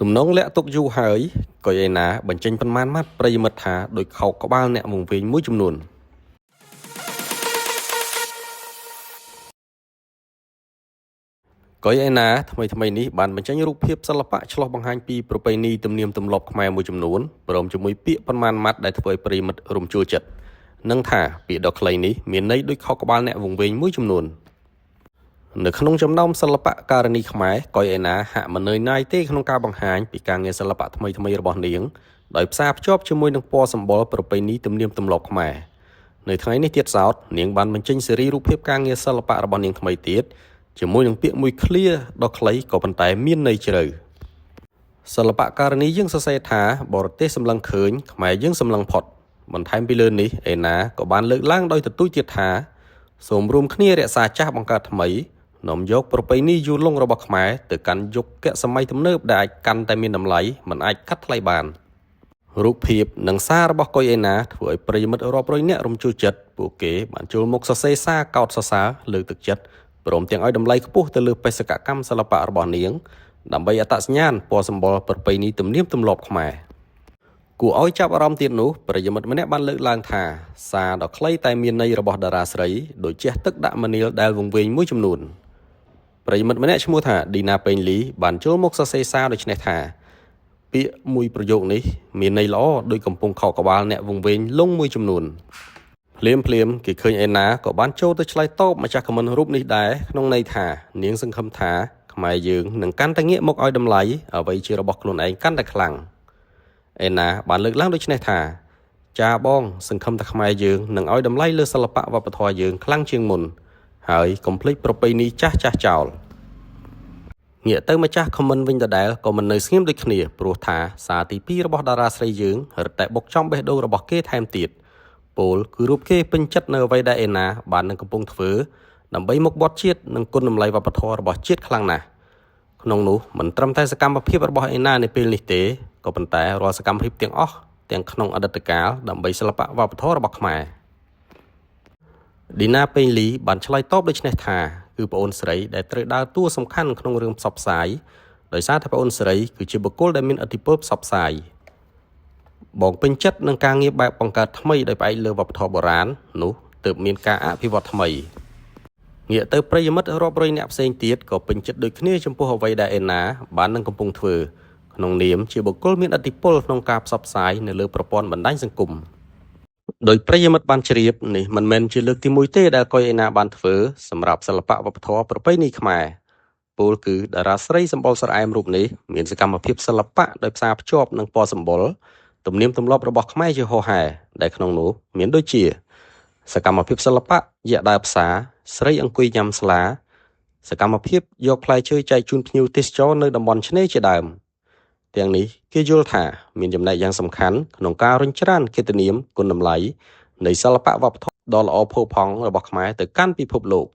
ទំនងលាក់ទុកយូរហើយ កុយឯណាបញ្ចេញប៉ុន្មានម៉ាត់ប្រិយមិត្តថាដូចខោកក្បាលអ្នកវង្វេងមួយចំនួន កុយឯណាថ្មីៗនេះបានបញ្ចេញរូបភាពសិល្បៈឆ្លុះបង្ហាញពីប្រពៃណីទំនៀមទម្លាប់ខ្មែរមួយចំនួនព្រមជាមួយពាក្យប៉ុន្មានម៉ាត់ដែលធ្វើឲ្យប្រិយមិត្តរំជួលចិត្តនិងថាពាក្យដ៏ខ្លីនេះមានន័យដូចខោកក្បាលអ្នកវង្វេងមួយចំនួននៅក្នុងចំណោមសិល្បករនីខ្មែរកុយឯណាហាក់មិននឿយណាយទេក្នុងការបង្ហាញពីការងារសិល្បៈថ្មីៗរបស់នាងដោយផ្សារភ្ជាប់ជាមួយនឹងពណ៌សម្បុរប្រពៃណីទំនៀមទម្លាប់ខ្មែរនៅថ្ងៃនេះទៀតសោតនាងបានបញ្ចេញស៊េរីរូបភាពការងារសិល្បៈរបស់នាងថ្មីទៀតជាមួយនឹងពាក្យមួយឃ្លាដ៏ខ្លីក៏ប៉ុន្តែមានន័យជ្រៅសិល្បករនីយើងសរសេរថាបរទេសសម្លឹងឃើញខ្មែរយើងសម្លឹងផុតបន្ថែមពីលើនេះឯណាក៏បានលើកឡើងដោយទទូចទៀតថាសូមរួមគ្នារក្សាចាស់បង្កើតថ្មីនាំយកប្រពៃណីយូរលង់របស់ខ្មែរទៅកាន់យុគសម័យទំនើបដែលអាចកាន់តែមានតម្លៃមិនអាចកាត់ថ្លៃបានរូបភាពនិងសាររបស់កុយឯណាធ្វើឲ្យប្រិយមិត្តរាប់រយនាក់រំជួលចិត្តពួកគេបានចូលមកសរសេរសារកោតសរសើរលើកទឹកចិត្តព្រមទាំងឲ្យតម្លៃខ្ពស់ទៅលើបេសកកម្មសិល្បៈរបស់នាងដើម្បីអត្តសញ្ញាណពណ៌សម្បុរប្រពៃណីទំនៀមទម្លាប់ខ្មែរគួរឲ្យចាប់អារម្មណ៍ទៀតនោះប្រិយមិត្តម្នាក់បានលើកឡើងថាសារដ៏ខ្លីតែមានន័យរបស់តារាស្រីដូចជះទឹកដាក់មនាលដែលវង្វេងមួយចំនួនប្រិយមិត្តម្នាក់ឈ្មោះថាឌីណាពេងលីបានចូលមកសរសេរសារដូចនេះថាពាក្យមួយប្រយោគនេះមានន័យល្អដោយកំពុងខកក្បាលអ្នកវង្វេងលងមួយចំនួនភ្លាមភ្លាមគេឃើញឯណាក៏បានចូលទៅឆ្លើយតបម្ចាស់ខមមិនរូបនេះដែរក្នុងន័យថានាងសង្ឃឹមថាខ្មែរយើងនឹងកាន់តែងាកមកឲ្យតម្លៃអ្វីជារបស់ខ្លួនឯងកាន់តែខ្លាំងឯណាបានលើកឡើងដូចនេះថាចាបងសង្ឃឹមថាខ្មែរយើងនឹងឲ្យតម្លៃលើសិល្បៈវប្បធម៌យើងខ្លាំងជាងមុនហើយកុំភ្លេចប្រពៃណីចាស់ចាស់ចោលងាកទៅម្ចាស់ខមមិនវិញដដែលក៏មិននៅស្ងៀមដូចគ្នាព្រោះថាសារទី2របស់តារាស្រីយើងរឹតតែបុកចំបេះដូងរបស់គេថែមទៀតពោលគឺរូបគេពេញចិត្តនៅអ្វីដែលឯណាបាននឹងកំពុងធ្វើដើម្បីមុខបត់ជាតិនិងគុណតម្លៃវប្បធម៌របស់ជាតិខ្លាំងណាស់ក្នុងនោះមិនត្រឹមតែសកម្មភាពរបស់ឯណានៅពេលនេះទេក៏ប៉ុន្តែរាល់សកម្មភាពទាំងអស់ទាំងក្នុងអតីតកាលដើម្បីសិល្បៈវប្បធម៌របស់ខ្មែរឌីណាពេងលីបានឆ្លើយតបដូចនេះថាគឺប្អូនស្រីដែលត្រូវដើរតួសំខាន់ក្នុងរឿងផ្សព្វផ្សាយដោយសារតែប្អូនស្រីគឺជាបុគ្គលដែលមានឥទ្ធិពលផ្សព្វផ្សាយបងពេញចិត្តនឹងការងារបែបបង្កើតថ្មីដោយផ្អែកលើវប្បធម៌បុរាណនោះទើបមានការអភិវឌ្ឍថ្មីងាកទៅប្រិយមិត្តរាប់រយអ្នកផ្សេងទៀតក៏ពេញចិត្តដូចគ្នាចំពោះអ្វីដែលអេណាបាននឹងកំពុងធ្វើក្នុងនាមជាបុគ្គលមានឥទ្ធិពលក្នុងការផ្សព្វផ្សាយនៅលើប្រព័ន្ធបណ្ដាញសង្គមដោយប្រិយមិត្តបានជ្រាបនេះមិនមែនជាលើកទី1ទេដែលកុយឯណាបានធ្វើសម្រាប់សិល្បៈវប្បធម៌ប្រពៃណីខ្មែរពោលគឺតារាស្រីសម្បុរស្រអែមរូបនេះមានសកម្មភាពសិល្បៈដោយផ្សារភ្ជាប់នឹងពណ៌សម្បុរទំនៀមទម្លាប់របស់ខ្មែរជាហូរហែដែលក្នុងនោះមានដូចជាសកម្មភាពសិល្បៈយៈដើរផ្សារស្រីអង្គុយញ៉ាំស្លាសកម្មភាពយកផ្លែឈើចែកជូនភ្ញៀវទេសចរនៅតំបន់ឆ្នេរជាដើមទាំងនេះគេយល់ថាមានចំណែកយ៉ាងសំខាន់ក្នុងការរុញច្រានកិត្តិនាមគុណតម្លៃនៃសិល្បៈវប្បធម៌ដ៏ល្អផូរផង់របស់ខ្មែរទៅកាន់ពិភពលោក។